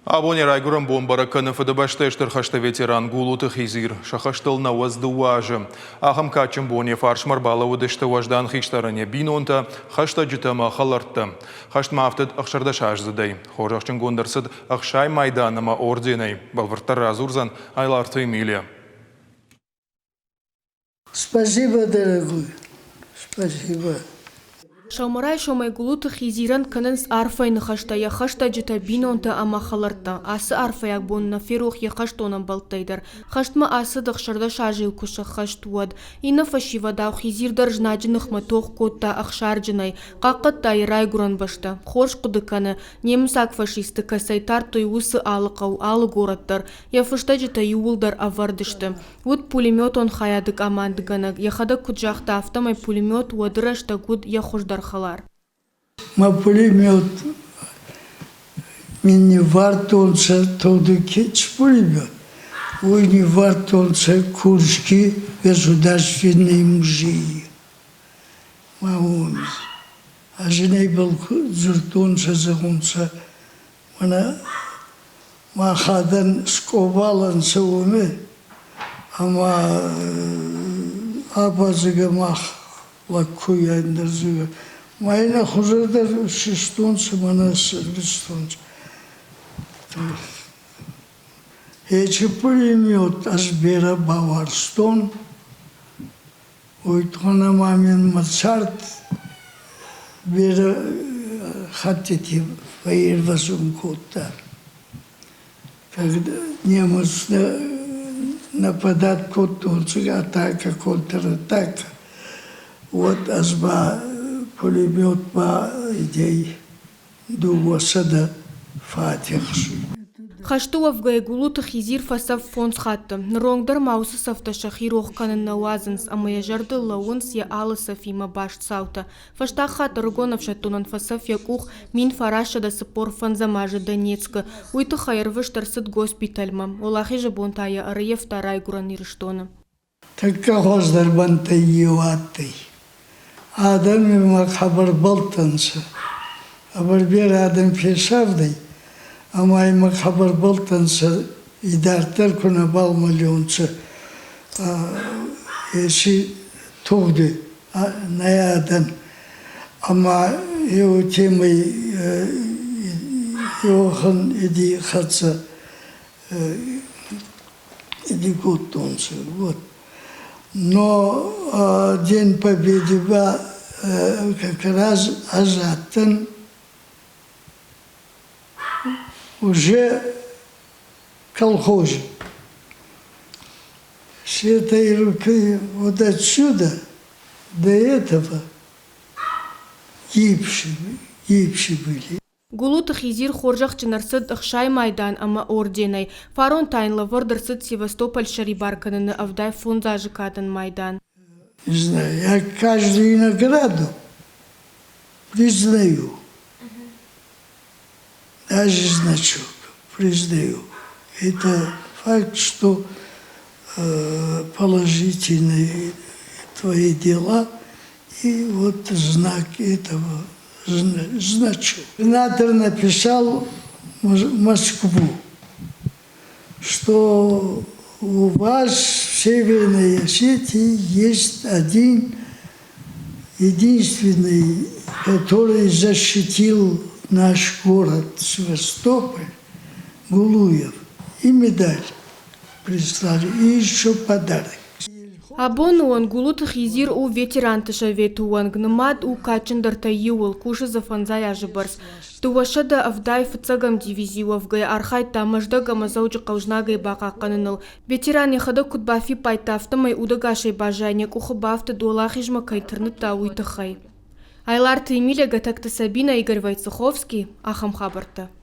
Абон йӕ райгуырӕн бон бӕрӕг кӕны Фыдыбӕстӕйы Стыр хӕсты ветеран Гулуты Хизир. Сӕ хӕстыл 92 азы. Ахӕм кадджын бон йӕ фарсмӕ ӕрбалӕууыдысты уӕздан хистӕрӕн йӕ бинонтӕ, хӕстӕджытӕ ӕмӕ хӕлӕрттӕ. Хӕстмӕ афтыд 16-аздзыдӕй. Хорзӕхджынгонд ӕрцыд ӕхсай майдан ӕмӕ орденӕй. Бӕлвырддӕр радзурдзӕн Айларты Эмилия. Спасибо, дорогой, спасибо. Сӕумӕрайсомӕй Гулуты Хизирӕн кӕнынц арфӕйы ныхӕстӕ йӕ хӕстӕджытӕ, бинонтӕ ӕмӕ хӕлӕрттӕ. Ацы арфӕйаг бон нӕ ферох йӕ хӕстон ӕмбӕлттӕй дӕр. Хӕстмӕ ацыд 16 азы куы сӕххӕст, уӕд. Иннӕ фӕсивӕдау Хизир дӕр знаджы ныхмӕ тох кодта ӕхсарджынӕй, хъахъхъӕдта йӕ райгуырӕн бӕстӕ. Хорз хъуыды кӕны, немыцаг фашистты кӕцӕй тардтой, уыцы алы хъӕу, алы горӕт дӕр. Йӕ фыстӕджытӕ иууылдӕр ӕвӕрд сты. Уыд пулеметон хайады къамандыгӕнӕг, йӕхӕдӕг куыд загъта, афтӕмӕй пулемет уӕды рӕстӕг уыд йӕ хуыздӕр хӕлар. Мӕ пулемет мин ниввардтонцӕ тугъди пулемет, уой ниввардтонцӕ Курски государственный музейи. Ма уоми. Ӕз ин дзурдтонцӕ, зӕгъунцӕ, мӕнӕ махадӕн скъобалӕнцӕ уоми ӕма абазига мах лӕгкуйӕ ӕндӕрзига. Ма ин ӕ хузӕ дӕр систонцӕ, мӕнӕ сӕрвистонцӕ. Ечи пулемет ӕз берӕ бауарзтон, уой туххӕн ӕма мин мӕ цард берӕ хӕттити фӕййервӕзун кодта. Когда немец нападать кодтонцӕ, атака, контратака, уӕд ӕз ба пулемет ба идей 200 фатихсуй. Хӕсты уӕвгӕйӕ Гулуты Хизир фӕцӕф фондз хатты. Ныронг дӕр ма уыцы цӕфтӕ сӕхи рох кӕнын нӕ уадзынц ӕмӕ йӕ зӕрдыл лӕууынц йӕ алы цӕфимӕ баст цаутӕ. Фӕстаг хатт ӕрыгон ӕфсӕддонӕн фӕцӕф йӕ къух 1945 азы Донецкы. Уый тыххӕй ӕрвыст ӕрцыд госпитӕлмӕ. Уӕлахизы бон та йӕ ӕрыййӕфта райгуырӕн Ирыстоны. Тӕккӕ хуӕздӕр бӕнттӕй еу адтӕй. Адӕм имӕ хъӕбӕр бӕлдтӕнцӕ. Хъӕбӕр берӕ адӕм фесавдӕй, ӕма имӕ хъӕбӕр бӕлдтӕнцӕ идарддӕр ку нӕбал мӕлионцӕ еци тугъди нӕ адӕн. Ӕма еутемӕй еуӕхӕн иди хӕццӕ кодтонцӕ. Вот. Но День Победы ба как раз ӕз адтӕн уже колхозе. С этой руки вот отсюда до этого гибши, гибши были. Гулуты Хизир хорзӕхджын ӕрцыд ӕхсай майдан ӕмӕ орденӕй. Фарон та йын лӕвӕрд ӕрцыд Севастополь ссӕрибар кӕныны 75 азы кадӕн майдан. Не знаю, я каждую награду признаю. Даже значок признаю. Это факт, что положительные твои дела и вот знак этого значок. Губернатор написал в Москву, что у вас в Северной Осетии есть один единственный, который защитил наш город Севастополь, Гулуев, и медаль прислали, и еще подарок. Абоны онг Гулуты Хизир у ветеранты советы уӕнг, нымад у кадджындӕртӕй иуыл, кусы дзы фӕндзай азы бӕрц. 275-ӕм дивизийы уӕвгӕйӕ архайдта Мӕздӕг ӕмӕ Дзӕуджыхъӕу знагӕй бахъахъхъӕныныл. Ветеран йӕхӕдӕг куыд бафиппайдта, афтӕмӕй удӕгасӕй баззайын йӕ къухы бафтыд уӕлахизмӕ кӕй тырныдта, уый тыххӕй. Айларты Емеля, Гӕтӕгты Сабинӕ, Игорь Войцеховский. Ахӕм хабӕрттӕ.